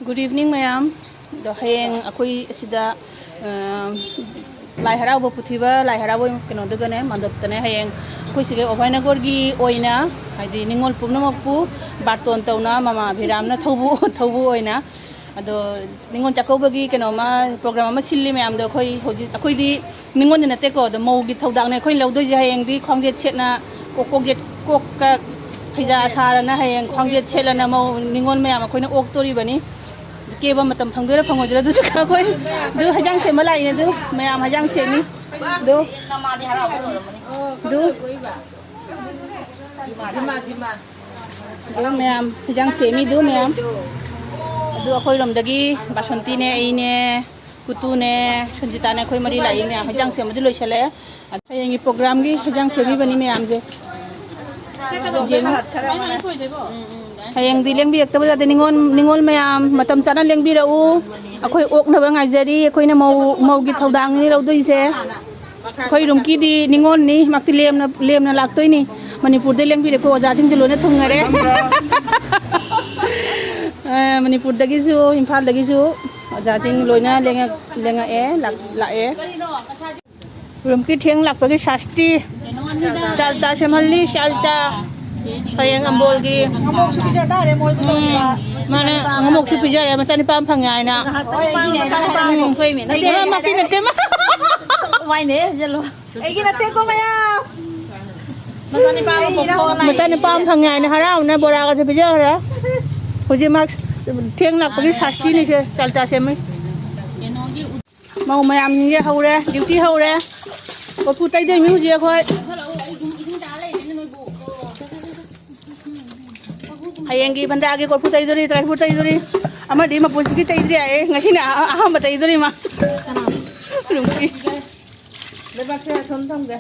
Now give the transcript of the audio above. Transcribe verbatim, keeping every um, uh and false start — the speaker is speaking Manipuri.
Good evening, ꯃꯌꯥꯝ꯫ ꯑꯗꯣ ꯍꯌꯦꯡ ꯑꯩꯈꯣꯏ ꯑꯁꯤꯗ, ꯑ, ꯂꯥꯏ ꯍꯔꯥꯎꯕ, ꯄꯨꯊꯤꯕ ꯂꯥꯏ ꯍꯔꯥꯎꯕ ꯀꯩꯅꯣꯗꯨꯒꯅꯦ, ꯃꯟꯗꯞꯇꯅꯦ, ꯍꯌꯦꯡ ꯑꯩꯈꯣꯏ ꯁꯤꯒꯤ ꯑꯣꯚꯥꯏꯅꯒꯔꯒꯤ ꯑꯣꯏꯅ, ꯍꯥꯏꯗꯤ ꯅꯤꯉꯣꯜ ꯄꯨꯝꯅꯃꯛꯄꯨ ꯕꯥꯔꯇꯣꯟ ꯇꯧꯅ ꯃꯃꯥ ꯑꯚꯤꯔꯥꯝꯅ ꯊꯧꯕꯨ, ꯊꯧꯕꯨ ꯑꯣꯏꯅ, ꯑꯗꯣ ꯅꯤꯉꯣꯜ ꯆꯥꯛꯀꯧꯕꯒꯤ ꯀꯩꯅꯣꯝꯃ, ꯄ꯭ꯔꯣꯒ꯭ꯔꯥꯝ ꯑꯃ ꯁꯤꯜꯂꯤ ꯃꯌꯥꯝꯗꯣ꯫ ꯑꯩꯈꯣꯏ ꯍꯧꯖꯤꯛ, ꯑꯩꯈꯣꯏꯗꯤ ꯅꯤꯉꯣꯜꯗꯤ ꯅꯠꯇꯦꯀꯣ, ꯑꯗꯣ ꯃꯧꯒꯤ ꯊꯧꯗꯥꯡꯅꯦ ꯑꯩꯈꯣꯏꯅ ꯂꯧꯗꯣꯏꯁꯦ꯫ ꯍꯌꯦꯡꯗꯤ ꯈ꯭ꯋꯥꯡꯖꯦꯠ ꯁꯦꯠꯅ, ꯀꯣꯛ, ꯀꯣꯛ ꯌꯦꯠ-, ꯀꯣꯛꯀ ꯐꯩꯖꯥ ꯁꯥꯔꯅ ꯍꯌꯦꯡ ꯈ꯭ꯋꯥꯡꯖꯦꯠ ꯁꯦꯠꯂꯅ ꯃꯧ ꯅꯤꯉꯣꯜ ꯃꯌꯥꯝ ꯑꯩꯈꯣꯏꯅ ꯑꯣꯛꯇꯣꯔꯤꯕꯅꯤ꯫ ꯀꯦꯕ ꯃꯇꯝ ꯐꯪꯗꯣꯏꯔꯥ ꯐꯪꯉꯣꯏꯗꯣꯏꯔꯥ ꯑꯗꯨꯁꯨ ꯑꯩꯈꯣꯏ꯫ ꯑꯗꯨ ꯍꯩꯖꯥꯡ ꯁꯦꯝꯕ ꯂꯥꯛꯏꯅꯦ꯫ ꯑꯗꯨ ꯃꯌꯥꯝ ꯍꯩꯖꯥꯡ ꯁꯦꯝꯃꯤ꯫ ꯑꯗꯨ, ꯑꯗꯨ ꯑꯗꯨ ꯃꯌꯥꯝ ꯍꯤꯟꯖꯥꯡ ꯁꯦꯝꯃꯤꯗꯨ ꯃꯌꯥꯝ꯫ ꯑꯗꯨ ꯑꯩꯈꯣꯏꯔꯣꯝꯗꯒꯤ ꯕꯥꯁꯟꯇꯤꯅꯦ, ꯑꯩꯅꯦ, ꯀꯨꯇꯨꯅꯦ, ꯁꯟꯖꯤꯇꯥꯅꯦ, ꯑꯩꯈꯣꯏ ꯃꯔꯤ ꯂꯥꯛꯏ ꯃꯌꯥꯝ꯫ ꯍꯤꯟꯖꯥꯡ ꯁꯦꯝꯕꯗꯤ ꯂꯣꯏꯁꯤꯜꯂꯛꯑꯦ꯫ ꯍꯌꯦꯡꯒꯤ ꯄ꯭ꯔꯣꯒ꯭ꯔꯥꯝꯒꯤ ꯍꯤꯟꯖꯥꯡ ꯁꯦꯝꯕꯤꯕꯅꯤ ꯃꯌꯥꯝꯁꯦ꯫ ꯌꯦꯡꯉꯨ꯫ ꯍꯌꯦꯡꯗꯤ ꯂꯦꯡꯕꯤꯔꯛꯇꯕ ꯌꯥꯗꯦ꯫ ꯅꯤꯉꯣꯜ, ꯅꯤꯉꯣꯜ ꯃꯌꯥꯝ ꯃꯇꯝ ꯆꯥꯅ ꯂꯦꯡꯕꯤꯔꯛꯎ꯫ ꯑꯩꯈꯣꯏ ꯑꯣꯛꯅꯕ ꯉꯥꯏꯖꯔꯤ꯫ ꯑꯩꯈꯣꯏꯅ ꯃꯧ, ꯃꯧꯒꯤ ꯊꯧꯗꯥꯡꯅꯤ ꯂꯧꯗꯣꯏꯁꯦ꯫ ꯑꯩꯈꯣꯏ ꯔꯨꯝꯀꯤꯗꯤ ꯅꯤꯉꯣꯜꯅꯤ, ꯃꯛꯇꯤ ꯂꯦꯝꯅ, ꯂꯦꯝꯅ ꯂꯥꯛꯇꯣꯏꯅꯤ꯫ ꯃꯅꯤꯄꯨꯔꯗ ꯂꯦꯡꯕꯤꯔꯦꯀꯣ, ꯑꯣꯖꯥꯁꯤꯡꯁꯨ ꯂꯣꯏꯅ ꯊꯨꯡꯉꯔꯦ꯫ ꯑ, ꯃꯅꯤꯄꯨꯔꯗꯒꯤꯁꯨ, ꯏꯝꯐꯥꯜꯗꯒꯤꯁꯨ ꯑꯣꯖꯥꯁꯤꯡ ꯂꯣꯏꯅ ꯂꯦꯡꯉꯛ-, ꯂꯦꯡꯉꯛꯑꯦ, ꯂꯥꯛ-, ꯂꯥꯛꯑꯦ꯫ ꯔꯨꯝꯀꯤ ꯊꯦꯡ ꯂꯥꯛꯄꯒꯤ ꯁꯥꯁꯇꯤ꯫ ꯆꯥꯜꯇꯥ ꯁꯦꯝꯍꯜꯂꯤ, ꯆꯥꯜꯇꯥ꯫ ꯍꯌꯦꯡ ꯑꯝꯕꯣꯜꯒꯤ꯫ ꯉꯃꯣꯛꯁꯨ ꯄꯤꯖ ꯇꯥꯔꯦ ꯃꯣꯏꯕꯨ ꯇꯧꯔꯤꯕ꯫ ꯃꯥꯅ ꯉꯃꯣꯛꯁꯨ ꯄꯤꯖꯔꯦ, ꯃꯆꯥꯅꯤꯄꯥ ꯑꯃ ꯐꯪꯉꯦ ꯍꯥꯏꯅ꯫ ꯍꯣꯏ, ꯑꯩꯒꯤ ꯅꯆꯥꯅꯨꯄꯥ ꯑꯃ ꯄꯣꯛꯊꯣꯛꯑꯅꯤ꯫ ꯃꯛꯇꯤ ꯅꯠꯇꯦ, ꯃꯥ꯫ ꯋꯥꯏꯅꯦ, ꯍꯦꯟꯖꯜꯂꯣ꯫ ꯑꯩꯒꯤ ꯅꯠꯇꯦꯀꯣ, ꯃꯌꯥꯝ꯫ ꯃꯆꯥꯅꯤꯄꯥ ꯑꯃ ꯑꯩ ꯏꯅꯥꯎ ꯄꯣꯛꯊꯣꯛꯑꯅꯤ꯫ ꯃꯆꯥꯅꯤꯄꯥ ꯑꯃ ꯐꯪꯉꯦ ꯍꯥꯏꯅ ꯍꯔꯥꯎꯅ ꯕꯣꯔꯥꯒꯁꯦ ꯄꯤꯖꯈ꯭ꯔꯦ꯫ ꯍꯧꯖꯤꯛ ꯃꯥ ꯊꯦꯡ ꯂꯥꯛꯄꯒꯤ ꯁꯥꯁꯇꯤꯅꯤꯁꯦ, ꯆꯥꯜꯇꯥ ꯁꯦꯝꯃꯤ꯫ ꯀꯩꯅꯣꯒꯤ ꯃꯧ ꯃꯌꯥꯝꯁꯤꯡꯁꯦ ꯍꯧꯔꯦ, ꯗ꯭ꯌꯨꯇꯤ ꯍꯧꯔꯦ꯫ ꯀꯣꯔꯐꯨ ꯇꯩꯗꯣꯏꯅꯤ ꯍꯧꯖꯤꯛ ꯑꯩꯈꯣꯏ꯫ ꯍꯌꯦꯡꯒꯤ ꯕꯟꯗꯥꯒꯤ ꯀꯣꯔꯐꯨ ꯇꯩꯗꯣꯔꯤ, ꯇ꯭ꯔꯥꯏꯐꯨ ꯇꯩꯗꯣꯔꯤ꯫ ꯑꯃꯗꯤ ꯃꯄꯨꯟꯁꯤꯒꯤ ꯇꯩꯗ꯭ꯔꯤ ꯍꯥꯏꯌꯦ, ꯉꯁꯤꯅ ꯑꯍꯥꯟꯕ ꯇꯩꯗꯣꯔꯤ ꯃꯥ꯫ ꯔꯨꯝꯀꯤ꯫ ꯂꯩꯕꯥꯛꯁꯦ ꯑꯁꯣꯝ ꯊꯝꯒꯦ꯫